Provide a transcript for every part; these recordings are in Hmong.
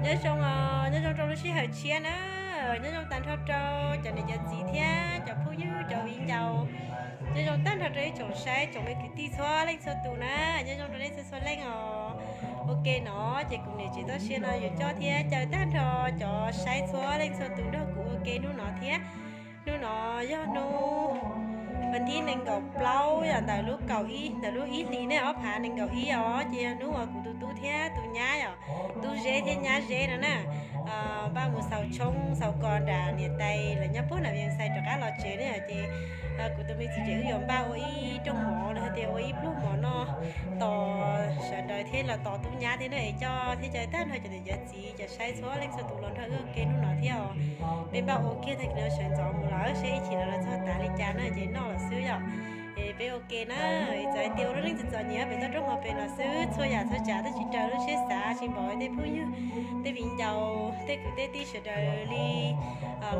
Nyob zoo, nyob zoo rau lub sij hawm tshiab na, nyob zoo tag nrho rau cov niam cov txiv thiab cov phooj ywg cov viv ncaus, nyob zoo tag nrho rau ib tsoom saib tsoom me kwv tij txhua leej txhua tus na, nyob zoo rau nej txhua txhua leej os. Ua ke no ces kuv niam tsev toj siab no yuav coj thiab caw tag nrho cov saib txhua leej txhua tus nrog kuv ua ke hnub no thiab. Hnub no yog hnub vas thib nees nkaum plaub yom, ntawm lub kaum ib, ntawm lub ib hlis ne ob phav nees nkaum ib os, ces yog hnub uas kuv tus tub thiab tus nyab yom, tub Zeb thiab nyab Zeb no na, npaj mus xaus tshoob xaus kos nram niam tais lawv nyob puag nram Vias Xais rov qab los tsev ne yom, ces kuv tus me txiv tsev wb yuav npaj ua ib rooj mov los yog tias ua ib pluag mov noj tos sawv daws thiab los tos tub nyab thiab na, es coj thiab cov tag nrho cov niam cov txiv cov saib txhua leej txhua tus los nrog wb ua ke hnub no thiab os. Peb npaj ua kiag tag kis no sawv ntxov mus lawm seb ib chim no los txog tas li cas na ces noj lawm xwb yom. Es peb ua ke na, txawm hais tias ua lub neej txom txom nyem pem toj roob hauv pes no xwb, txhua yam txhua tsav twb tsis raws lub siab xav, tsis npaum tej phooj ywg tej viv ncaus tej kwv tej tij sawv daws li.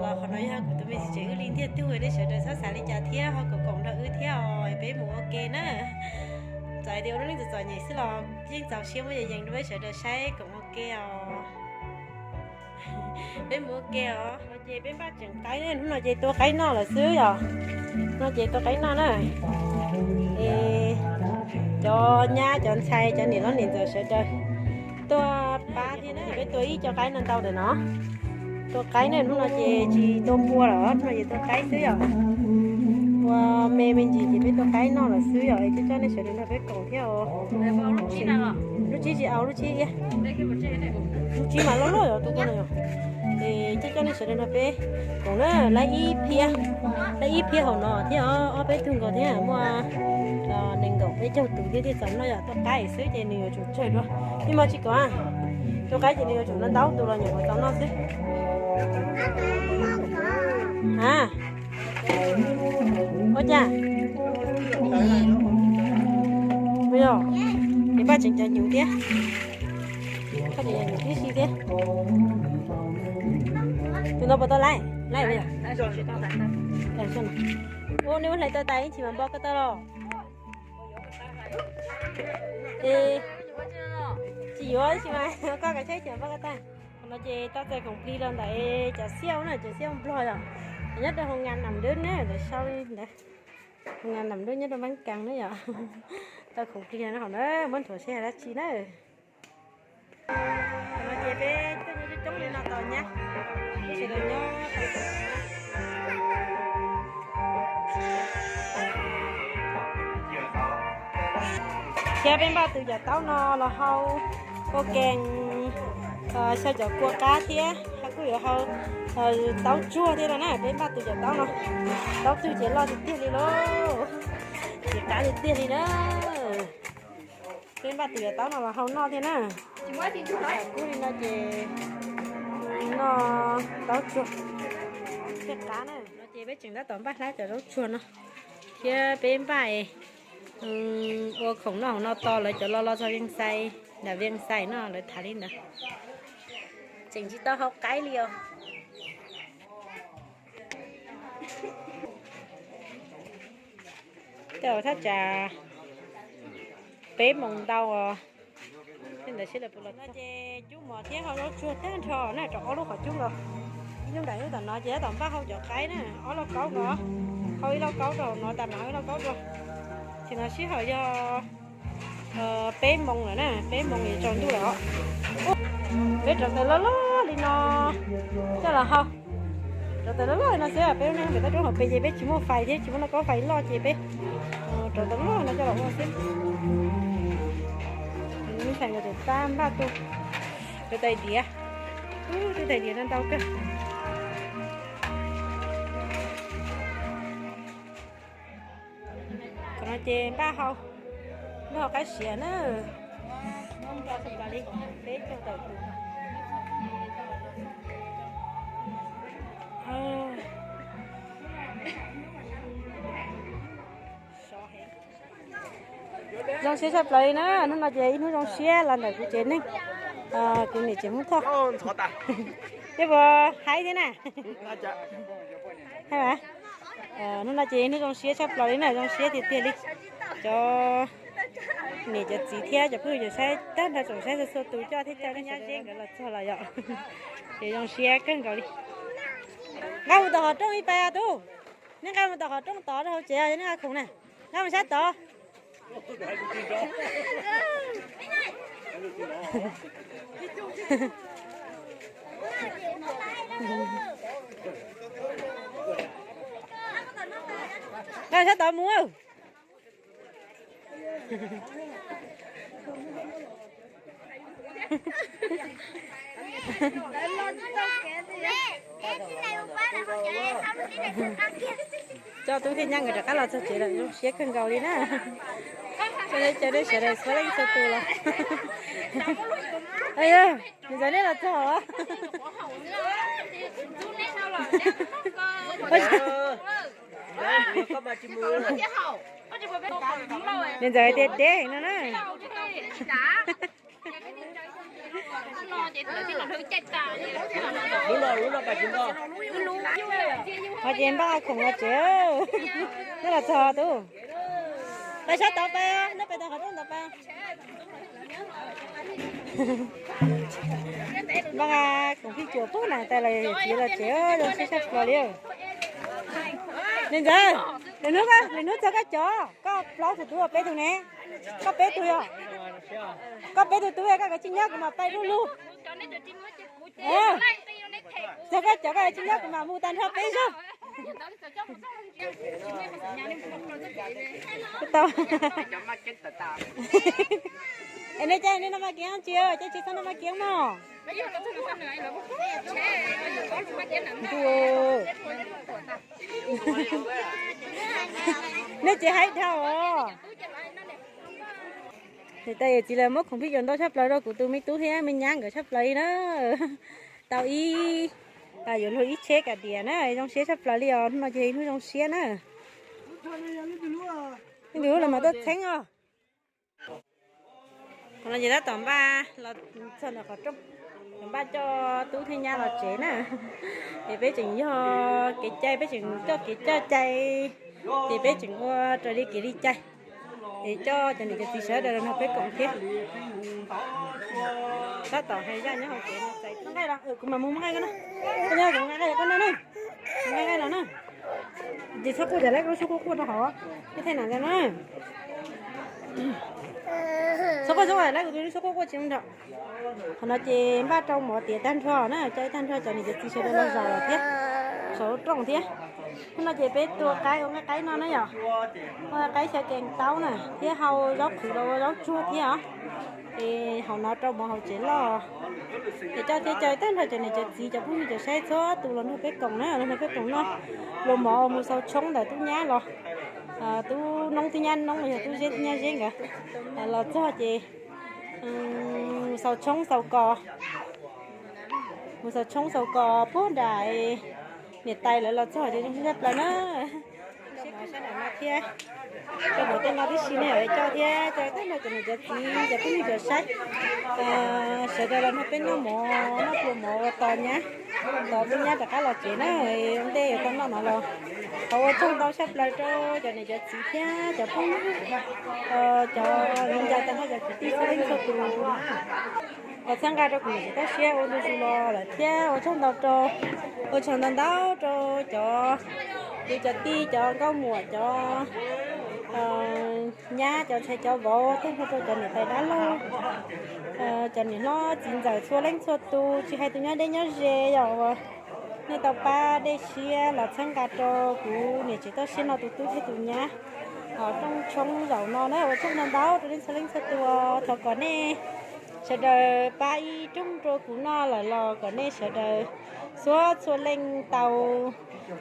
Los qhov no yog kuv tus me txiv tsev wb li ntiag tug, nej sawv daws txhob xav li cas thiab ho koom koom nrog wb thiab os. Peb mus ua ke na. Txawm hais tias ua lub neej txom txom nyem xwb los yeej txaus siab muab yees yees rau peb sawv daws saib koom ua ke os. Peb mus ua ke os. No ces peb npaj tseem qaib ne, hnub no ces tua qaib noj lawm xwb yom. No ces tua qaib noj na. Es cov nyab cov ntxhais cov niam hlob niam ntxawm sawv daws tuaj pab thiab na, peb tua ib co qaib no ntau ntawm no. Tua qaib ne, hnub no ces tsis tua npua lawm, hnub no ces tua qaib xwb yom. Ua me me ntsis ces peb tua qaib noj lawm xwb yom, es coj coj nej sawv daws nrog peb koom thiab os. Lub tsib tsis au, lub tsib, lub tsib mas loj loj yom, tus ko no yom. Es coj coj nej sawv daws nrog peb koom na, laib ib phiab, laib ib phiab hauv no thiab ob peb tug nkaus thiab muaj nees nkaum peb caug tus thiab thiaj txaus noj yom. Tua qaib xwb ces nws yuav tsum tsawg dua, ib hmos tsis kom tua qaib ces nws yuav tsum ntau tus los nyuam qhuav txaus noj xwb. A, ua cas? Yog, npaj tseem cov hnyuv thiab, tseem cov hnyuv tib si thiab. Tus no puas tau laib? Laib yom. Ua nej ua hlais tau tas ib chim mas npo ko taw los. Tsis yuav ib chim mas koj kav tsij chim npo ko taw. Qhov no ces tau txais khoom plig los ntawm cov xiaj na, cov xiaj Nplog yom. Nyob rau hoo ngas nam dub ne, ntawm sau li ntawd. Hoo ngas nam dub nyob rau Npab Kas ne yom. Tau khoom plig no hauv na, muab nthuav seb yog dab tsi na. Qhov no ces peb tuaj nyob coob coob li no tos nyab, sawv daws nyob. Thiab peb npaj tus cov taub no los hau ua ke xyaw cov kua qab thiab kuj yuav hau taub tsuag thiab no na. Peb npaj tus cov taub no, taub twg ces loj tiag tiag li lauj, ces qab tiag tiag li na. Peb npaj tus cov taub no los hau noj thiab na. Kub li no ces noj taub tsuag thiab qab na. No ces peb tseem tab tom npaj hlab cov zaub tsuag no thiab peb npaj ua khoom noj hauv no tos lawv cov los los txog Vias Xais, nram Vias Xais no lawv tham li ntawd. Tseem tsis tau hau qaib li os. Tej zaum thaj tsam peb moos ntau os. Tej ntawd seb lawv puas los no ces cub mov thiab hau zaub tsuag tag nrho na rau ob lub qhov cub nkaus. Ib lub nram lub tom no ces tab tom npaj hau cov qaib na, ob lauj kaub nkaus, hau ib lauj kaub rau no tas mas hau ib lauj kaub rau. Ces no sij hawm yog peb moos lawm na, peb moos yuav tsaus ntuj lawm os. Peb rauv taws loj loj li no coj los hau. Rauv taws loj loj li no xwb, peb lub neej pem toj roob hauv pes ces peb tsis muaj fais thiab tsis muaj lauj kaub fais loj ces peb rauv taws loj no coj los ua xwb. Ntxhais nkawd tseem tab npaj tu, tu tais diav, tu tais diav no ntau kawg. Qhov no ces npaj hau, npaj hau qaib siav na. Peb caug tawm tus. Zoo siab tshaj plaws li na, hnub no ces ib hnub zoo siab los ntawm kuv tsev neeg, kuv niam tsev Hmoob Thoj. Tej puas haib thiab na? Hnub no ces ib hnub zoo siab tshaj plaws li na, zoo siab tiag tiag li. Cov Niam cov txiv thiab cov phooj ywg saib tag nrho tsoom saib txhua txhua tus coj thiab coj nej nyab zeb nkawd los txog los yom. Ces zoo siab kawg nkaus li. Nqa mus tom qhov rooj ib pab tub. Nej nqa mus tom qhov rooj tod rau hauv tsev, yog nej nqa khoom na. Nqa mus sab tod. Nqa sab tod mus. Coj tub thiab nyab nkawd rov qab los txog tsev lawm, zoo siab kawg nkaus li na. Coj nej, coj nej sawv daws txhua leej txhua tus los. Nws ntxawm nej los txog. Nws ntxawm tias deb no na. Ho ces npaj khoom los tsev. Nej los txog tub. Pab sab tod pab, nej pab tau qhov rooj ntawd pab. Npaj khoom phij cuam pub na, tais los txiv los tsev, zoo siab tshaj plaws li. Nws ntxawm, lwm hnub, lwm hnub txog koj cov, koj plaub tus tub peb tug ne. Koj peb tug yog, koj peb tug tub, koj kav tsij nyob kuv mam pais lug lug. Txog koj cov koj tsis nyob kuv mam mus tag nrho peb zog. Tau. Es nej caij nej noj mas kiab tsis, caij tsis txhob noj mas kiab mog. Nej tsis haib dhau os. Niam tais yawm txiv lawv muab khoom phij cuam ntau tshaj plaws rau kuv tus me tub thiab me nyab nkawd tshaj plaws li na. Tau ib, yuav luag ib tsheb kas dias na, zoo siab tshaj plaws li os. Hnub no ces ib hnub zoo siab na. Leej twg lub los mas tuaj txheeb os. Qhov no ces tab tom npaj los txog ntawm qhov rooj, npaj coj tub thiab nyab los tsev na. Es peb tseem yog kev cai, peb tseem coj kev coj cai, ces peb tseem ua raws li kev li cai. Es coj cov niam cov txiv sawv daws los nrog peb koom thiab. Tab tom hais zaj nyob hauv tsev no txais txoj nqaij los, kuv mam mus muab nqaij koj na. Koj nyob kuv nqa nqaij koj noj na. Nqaij nqaij los na. Ces txhob quaj, ces laib kuv lub suab quaj quaj rau hauv, ib thaj nam ntawd na. Txhob quaj, txhob quaj, laib kuv tus lub suab quaj quaj tsis zoo nrho. Qhov no ces npaj rau mov tiav tag nrho na, coj ib tag nrho cov niam cov txiv sawv daws los zaum thiab, saum lub rooj thiab. Hnub no ces peb tua qaib, ua nqaij qaib no na yom. Ua nqaij qaib xyaw kees taub na thiab hau zaub qhwv los ua zaub tsuag thiab os. Es hauv no rau mov hauv tsev loj. Es coj thiab coj tag nrho cov niam cov txiv cov phooj ywg cov saib txhua tus los nrog peb koom na, los nrog peb koom noj pluas mov mus xaus tshoob ntawm tub nyab los, tub noob tub nyab noob los yog tub zeb tub nyab zeb nkawd los txog ces mus xaus tshoob xaus kos, mus xaus tshoob xaus kos puag nram niam tais lawv los txog ces zoo siab tshaj plaws na. Sab nram no thiab, rau mov tej no tib si ne, coj thiab coj tag nrho cov niam cov txiv cov phooj ywg cov saib sawv daws los nrog peb noj mov, noj pluas mov ua tos nyab, tos tub nyab rov qab los tsev na. Ua ntej yuav tau noj no los thov ua tsaug ntau tshaj plaws rau cov niam cov txiv thiab cov phooj ywg, cov viv ncaus tag nrho cov kwv tij txhua leej txhua tus uas txhawb nqa rau kuv niam txiv toj siab ua ntu zus los lawm thiab ua tsaug ntau rau, ua tsaug ntau ntau rau cov kwv cov tij cov nkauj muam cov nyab cov ntxhais cov vauv, tag nrho rau cov niam tais dab laug, cov niam hlob txiv ntxawm txhua leej txhua tus, tsis hais tus nyob deb nyob ze yom, uas nej tau pab dej siab los txhawb nqa rau kuv niam tsev toj siab no tus tub thiab tus nyab hauv rooj tshoob zaum no na. Ua tsaug ntau ntau rau nej txhua leej txhua tus, thov kom nej sawv daws pab ib rooj rau kuv noj lawm los kom nej sawv daws txhua txhua leej tau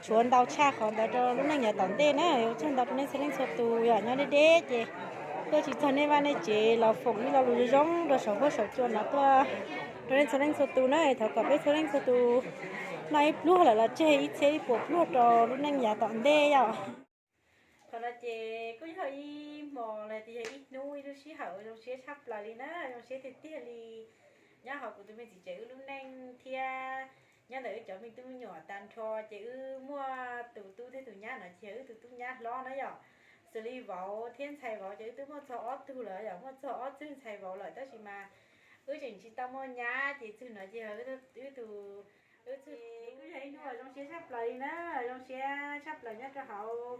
tshuav ntau tshaj qhov ntawd rau lub neej yav tom ntej na. Ua tsaug ntau rau nej txhua leej txhua tus, yog nyob deb deb ces tuaj tsis txog nej vaj nej tsev los foom ib lo lus zoo zoo rau saum huab saum cua no tuaj rau nej txhua leej txhua tus na. Thov kom peb txhua leej txhua tus noj ib pluag lawm los tseg ib txhiab ib puas pluag rau lub neej yav tom ntej yom. Qhov no ces kuj yog ib hmo los tias yog ib hnub ib lub sij hawm uas zoo siab tshaj plaws li na, zoo siab tiag tiag li. Nyob hauv kuv tus me txiv tsev wb lub neej thiab nyob ntawm wb cov me tub me nyuam tag nrho ces wb muaj tus tub thiab tus nyab no ces yog wb tus tub nyab hlob na yom. Xws li vauv thiab ntxhais vauv ces wb twb muaj txog ob tug lawm, yog muaj txog ob txwg ntxhais vauv lawm, tab sis mas wb tseem tsis tau muaj nyab ces txwg no ces wb tug, wb txwg kuj yog ib hnub zoo siab tshaj plaws li na, zoo siab tshaj plaws nyob rau hauv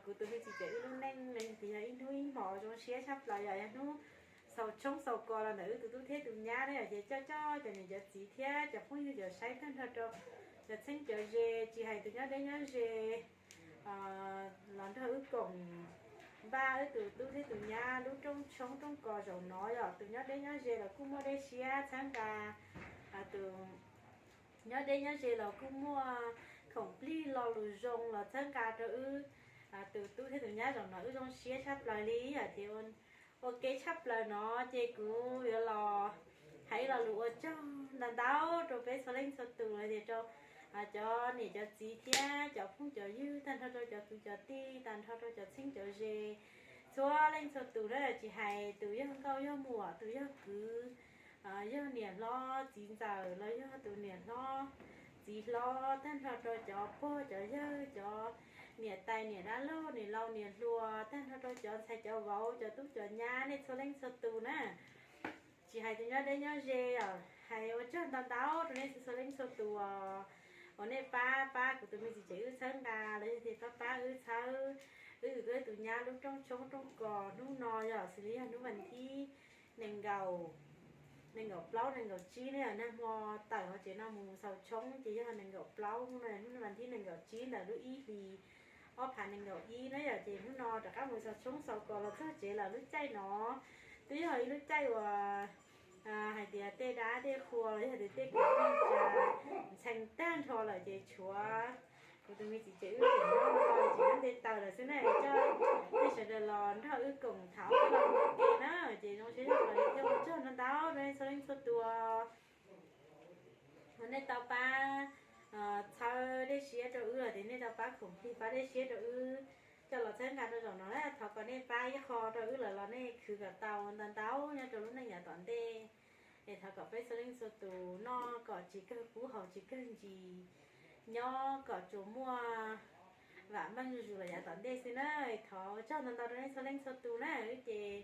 kuv tus me txiv ces wb lub neej li tias yog ib hnub ib hmos zoo siab tshaj plaws, yog, yog hnub xaus tshoob xaus kos los ntawm wb tus tub thiab tus nyab na, yog ces coj coj cov niam cov txiv thiab cov phooj ywg cov saib tag nrho rau cov txheeb cov ze, tsis hais tus nyob deb nyob ze los nrog wb koom npaj wb tus tub thiab tus nyab lub rooj tshoob rooj kos zaum no, yog tus nyob deb nyob ze los kuj muaj dej siab txhawb nqa, tus nyob deb nyob ze los kuj muaj khoom plig lo lus zoo los txhawb nqa rau wb tus tub thiab tus nyab zaum no, wb zoo siab tshaj plaws li. Yog tias ua ke tshaj plaws no ces kuv yuav los hais ib lo lus ua tsaug ntau ntau rau peb txhua leej txhua tus, los tias rau cov niam cov txiv thiab cov phooj cov ywg, tag nrho rau cov kwv cov tij, tag nrho rau cov txheeb cov ze, txhua leej txhua tus na, tsis hais tus yog nkauj yog muam, tus yog kwv, yog niam hlob txiv ntxawm los yog tus niam hlob txiv hlob, tag nrho rau cov pog cov yawg, cov niam tais niam dab laug niam laus niam hluas, tag nrho rau cov ntxhais cov vauv cov tub cov nyab, nej txhua leej txhua tus na. Tsis hais tus nyob deb nyob ze os, hais ua tsaug ntau ntau rau nej txhua leej txhua tus uas nej pab pab kuv tus me txiv ces wb txhawb nqa los yog tias pab pab wb txhawb wb tus tub tus nyab lub rooj tshoob rooj kos hnub no, yog xws li yog hnub vas thib nees nkaum, nees nkaum plaub nees nkaum tsib ne, yog nag hmo tawm hauv tsev no mus xaus tshoob ces yog nees nkaum plaub, hnub no yog hnub vas thib nees nkaum tsib ntawm lub ib hlis ob phav nees nkaum ib na, yog ces hnub no rov qab mus xaus tshoob xaus kos los txog tsev lawm. Lub caij no twb yog ib lub caij uas hais tias tej dab tej qhua los yog tias tej kev ntshai ntshee tag nrho lawm ces tshuav kuv tus me txiv ces wb tseem nyob tsis nyob nte taws lawm xwb na, coj nej sawv daws los nrog wb koom thaum ua ke na, ces zoo siab tshaj plaws li thiab ua tsaug ntau ntau rau nej txhua leej txhua tus uas nej tau pab txhawb dej siab rau wb los tias nej tau pab khoom plig pab dej siab rau wb coj los txhawb nqa rau zaum no na, thov kom nej pab ib qho rau wb lawm los nej khwv kom tau ntau ntau nyob rau lub neej yav tom ntej. Es thov kom peb txhua leej txhua tus noj kom tsis kawg kub haus tsis kawg ntsis, nyob kom tsuas muaj vam meej zuj zus los yav tom ntej xwb na. Thov ua tsaug ntau ntau rau nej txhua leej txhua tus na, wb ces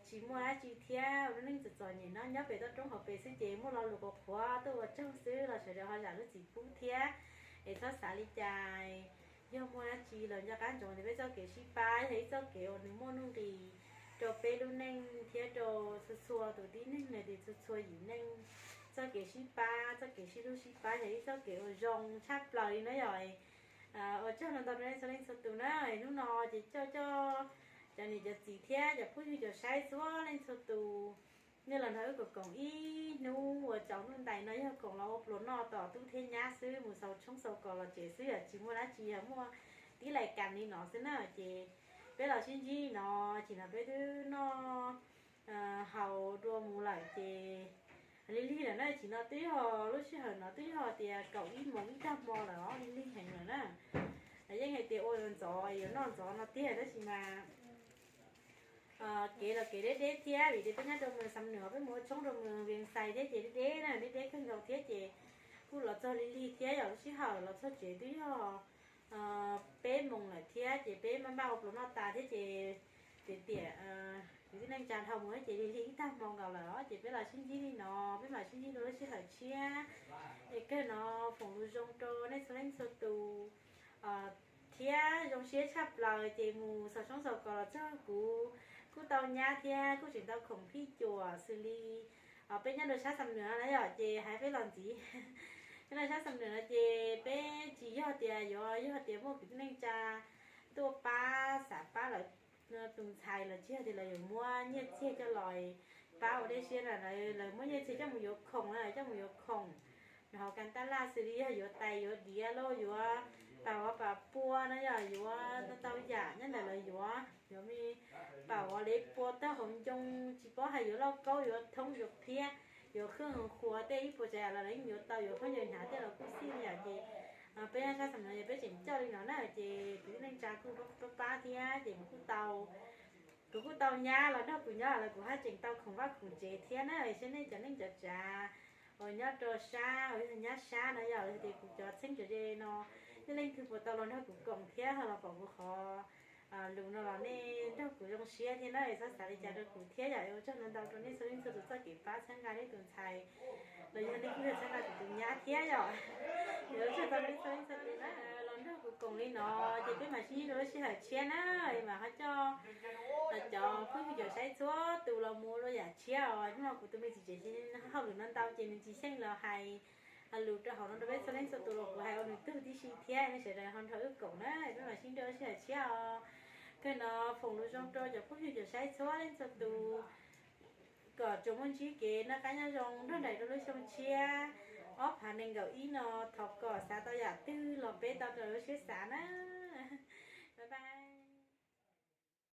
tsis muaj dab tsi thiab, ua lub neej txom txom nyem no nyob pem toj roob hauv pes xwb ces muaj lo lus qhuav qhuav tuaj ua tsaug xwb los sawv daws ho zam lub txim pub thiab. Es txhob xav li cas, yog muaj dab tsi los nco qab ntsoov tias peb txoj kev sib pab yog ib txoj kev uas nws muaj nuj nqis rau peb lub neej thiab rau txhua txhua tus tib neeg los tias txhua txhua yim neej. Txoj kev sib pab, txoj kev sib hlub sib pab yog ib txoj kev uas zoo tshaj plaws li na yog. Ua tsaug ntau ntau rau nej txhua leej txhua tus na, hnub no ces coj coj cov niam cov txiv thiab cov phooj ywg cov saib txhua leej txhua tus, nej los nrog wb koom koom ib hnub uas tsaus ntuj ntais no yog koom los ua pluas noj tom tub thiab nyab xwb, mus xaus tshoob xaus kos los tsev xwb, yog tsis muaj dab tsi, yog muaj tib lais kas li no xwb na. Ces peb los sib ntsib li no, ces no peb twb noj haus dua mus lawm ces lig lig lawm na, ces no twb yog lub sij hawm no twb yog tias kaum ib moos ib tag hmo lawm os, lig lig heev lawm na. Yeej hais tias ua ntxov yuav noj ntxov no tiag, tab sis mas kev los kev deb deb thiab, vim tias peb nyob rau mus Xam Nuam peb mus ua tshoob rau mus Vias Xais thiab ces deb deb na, deb deb kawg nkaus thiab ces kuj los txog lig lig thiab, yog lub sij hawm los txog tsev twb yog peb moos lawm thiab ces peb maj maj ua pluas noj tas thiab ces tiam tiam kwv tij neej tsa dhau mus ces lig lig ib tag hmo nkaus lawm os, ces peb los sib ntsib li no, peb mam sib ntsib dua lub sij hawm tshiab. Es kawg no foom lus zoo rau nej txhua leej txhua tus thiab zoo siab tshaj plaws ces mus xaus tshoob xaus kos los txog kuv kuj tau nyab thiab kuj tseem tau khoom phij cuam xws li peb nyob rau sab Xam Nuam no na yom, ces hais peb los ntxiv nyob rau sab Xam Nuam no ces peb tsis yog tias yuav yog tias muaj kwv tij neej tsa tuaj pab xav pab lawv tus ntxhais los tsis yog tias lawv yuav muab nyiaj txiag coj los pab ua dej siab na, lawv muab nyiaj txiag coj mus yuav khoom na, coj mus yuav khoom rau hauv kas taj laj xws li yog yuav tais yuav diav los yuav pas vov pas pua no, yog yuav ntau ntau yam nyob ntawm lawv yuav, yuav me pas vov lev pua taug hauv ncoo, tsis paub hais yuav lauj kaub yuav thoob yuav phiab, yuav khwj qhuav tej ib puas tsav yam los lawv yeej yuav tau, yuav khaub ncaws hnav tej los kuj xij yam ces peb nyob sab Xam Nuam ces peb tseem coj li no na, ces kwv tij neej tsa kuj pab pab thiab ces kuv kuj tau, kuv kuj tau nyab los nrog kuv nyob los kuv haj tseem tau khoom vaj khoom tsev thiab na. Saib nej cov neej cov tsav uas nyob rau sab uas yog nyab sab no yog tias kuv cov txheeb cov ze no, nej leej twg puas tau los nrog kuv koom thiab ho los pom kuv qhov Lus no los nej nrog kuv zoo siab thiab na, txhob xav li cas rau kuv thiab yom. Ua tsaug ntau ntau rau nej txhua leej txhua tus txoj kev pab txhawb nqa nej tus ntxhais los yog nej kuj yog txhawb nqa kuv tus nyab thiab yom. Ua tsaug ntau nej txhua leej txhua tus na, los nrog kuv koom li no, ces peb mam sib ntsib rau lub sij hawm tshiab na. Mam ho coj cov phooj ywg cov saib txhua tus los mus ua yam tshiab os. Hnub no kuv tus me txiv tsev hauj lwm no ntau ces nws tsis xyeej los hais lus rau hauv no rau peb txhua leej txhua tus los kuv hais ua nws tug tib si thiab, nej sawv daws ho nrog wb koom na, peb mam sib ntsib rau lub sij hawm tshiab os. Kawg no foom lus zoo rau cov phooj ywg cov saib txhua leej txhua tus kom tsuas muaj ntsib kev noj qab nyob zoo nrog nraim rau lub xyoo tshiab ob phav nees nkaum ib no, thov kom xav tau yam twg los peb tau raws lub siab xav na. Bye bye.